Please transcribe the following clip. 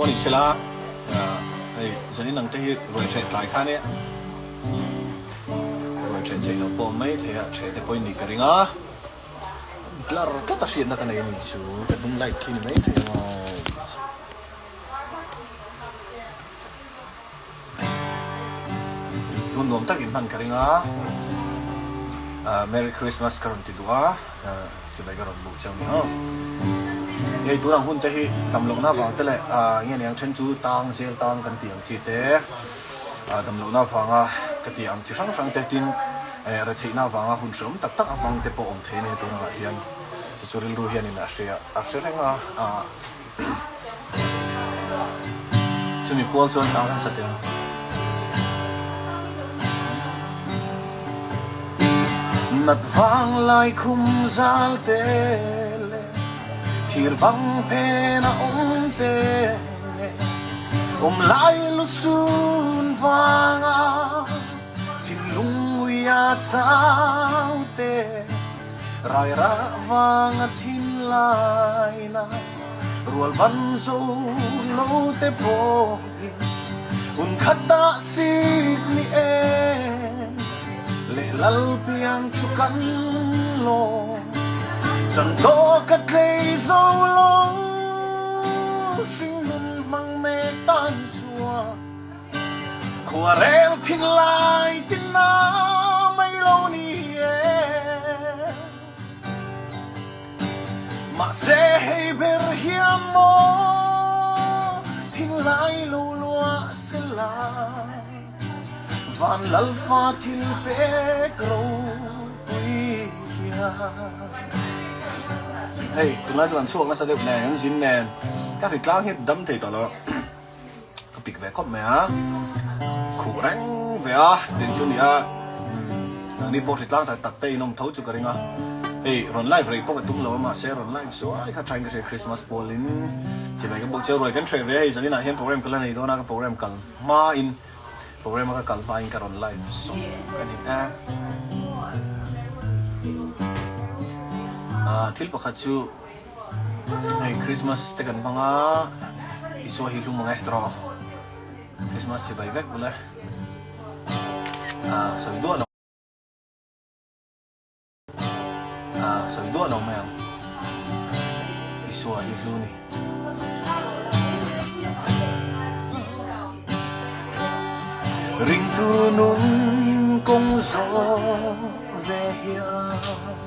Engpawh ni sela, hei zanin ang te hi ruai ṭheh tlai khan e ruai ṭheh theih loh pawh mai thei a, ṭheh te pawhin nih ka ring a, blur tlat a hriatna ka nei a ni chu, ka hnung light khi ni mai thei ang aw. Hun nuam tak in hman ka ring a, Merry Christmas ka rawn ti duh a, chibai ka rawn buk cheu ni aw. Hei tun ang hun te hi dam lohna avang te leh nge ni ang then chu tang zel tang kan tih ang chi te, dam lohna avanga ka tih ang chi hrang hrang te tin retheihna avanga hun hreawm tak tak a hmang te pawh awm thei a ni tun angah hian chu chu rilru hianin a hria a hre reng a. Chumi pual chuan hla kan sa teh ang. Nat vang lai khum zal te leh thir bang phen a awm te leh awm lai lusun vanga thinlung ui a chau te Rairah vanga thinlaina rual ban zo lo te pawhin hun khatah sik ni em leh lal piang chu kan lawm chan tawh ka tlei zo lo hringnun hmang mek tan chuan Khua rel thinlai tina mai lo ni e. Mahse hei ber hian maw thinlai lo luah sela van lalfa thil pek ropui hian. Hei tunlai chu kan chhuak nasa deuh nen kan zin nen ka ri tlang hi dam thei tawh lo. Ka pik ve khawp mai a, khuh reng ve a, tin chu nia nangni pawh hritlang tak tak te in awm tho chu ka ring a, hei rawn live rei pawh ka tum lo a mahse rawn live suai kha thain ka hria Christmas pawl in chibai ka buk cheu ruai kan hreh ve hei zanin ah hian program ka la nei dawn a ka program kal hma in program a ka kal hma in ka rawn live sawk a ni e. Thil pakhat chu. Hei Christmas te kan hmang a, Isua hi hlum ang e tawh Christmas chibai vek bul e. Ah sawi duah lo ah sawi duah lo mai ang Isua hi hlu ni. Ringtu nun kawng zawh ve hian.